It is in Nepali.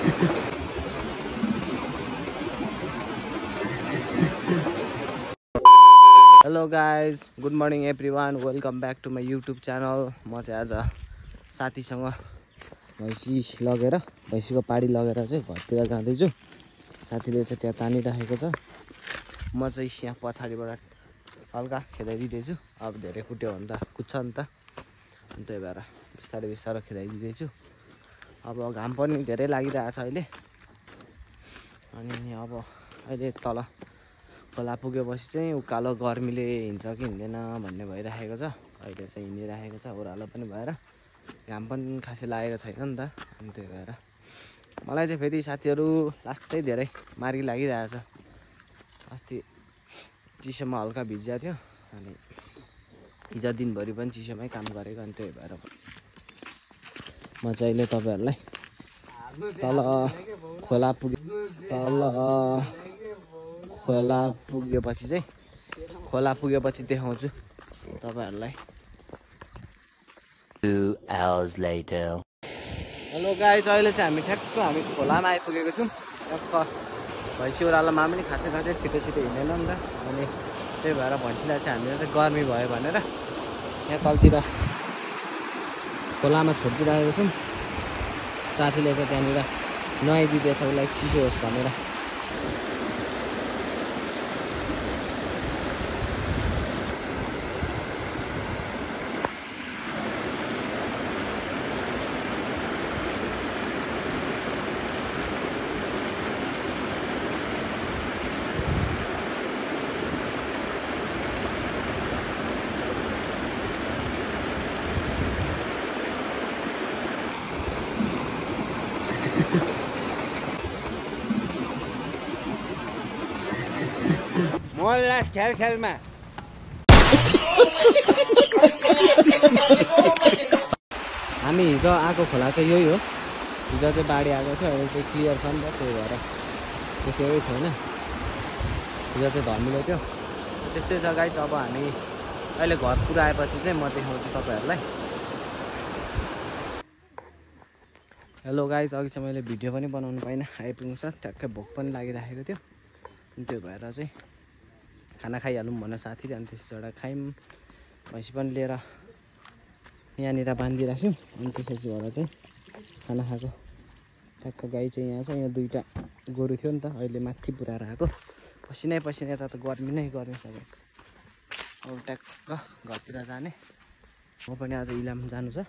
Hello guys, good morning everyone, welcome back to my YouTube channel. म चाहिँ आज साथीसँग भैँसी लगेर भैँसीको पाडी लगेर चाहिँ घरतिर जाँदैछु। साथीले चाहिँ त्यहाँ तानिराखेको छ, म चाहिँ यहाँ पछाडिबाट हल्का खेदाइदिँदैछु। अब धेरै कुट्यो भने त कुद्छ नि त, अनि त्यही भएर बिस्तारै बिस्तारै खेदाइदिँदैछु। अब घाम पनि धेरै लागिरहेछ अहिले, अनि अब अहिले तल खोला पुगेपछि चाहिँ उकालो गर्मीले हिँड्छ कि हिँड्दैन भन्ने भइराखेको छ। अहिले चाहिँ हिँडिराखेको छ, ओह्रालो पनि भएर घाम पनि खासै लागेको छैन नि त, अनि त्यही भएर मलाई चाहिँ फेरि साथीहरू लास्टै धेरै मार्गी लागिरहेछ। अस्ति चिसोमा हल्का भिजिएको थियो, अनि हिजो दिनभरि पनि चिसोमै काम गरेको, अनि त्यही भएर म चाहिँ अहिले तपाईँहरूलाई तल खोला पुगेपछि देखाउँछु तपाईहरुलाई। 2 hours later. हेलो गाइज, अहिले चाहिँ हामी खोलामा आइपुगेको छौँ। टक्क भैँसी ओह्रालोमा पनि खासै छिटो हिँडेन नि त, अनि त्यही भएर भैँसीलाई चाहिँ हामीले चाहिँ गर्मी भयो भनेर यहाँ तलतिर खोलामा छोडिदिइरहेको छौँ। साथीले चाहिँ त्यहाँनिर नुहाइदिँदैछ उसलाई चिसो होस् भनेर। मोहल्लास खेलमा हामी हिजो आएको खोला चाहिँ यही हो। हिजो चाहिँ बाढी आएको थियो, अहिले चाहिँ क्लियर छ नि त, त्यही भएर केही छैन। हिजो चाहिँ धमिलो थियो, त्यस्तै छ गाइज। अब हामी अहिले घर पुऱ्याएपछि चाहिँ म देखाउँछु तपाईँहरूलाई। हेलो गाइज, अघि चाहिँ मैले भिडियो पनि बनाउनु पाइनँ, आइपुग्नु छ, ट्याक्कै भोक पनि लागिराखेको थियो, अनि त्यो भएर चाहिँ खाना खाइहालौँ भनेर साथीले, अनि त्यसबाट खायौँ। भैँसी पनि लिएर यहाँनिर बाँधिराख्यौँ, अनि त्यसपछि भएर चाहिँ खाना खाएको। ट्याक्क गाई चाहिँ यहाँ छ, यहाँ दुईवटा गोरु थियो नि त, अहिले माथि पुऱ्याएर आएको। पसिनै यता त गर्मी नै गर्मी सबै। अब ट्याक्क घरतिर जाने। म पनि आज इलाम जानु छ।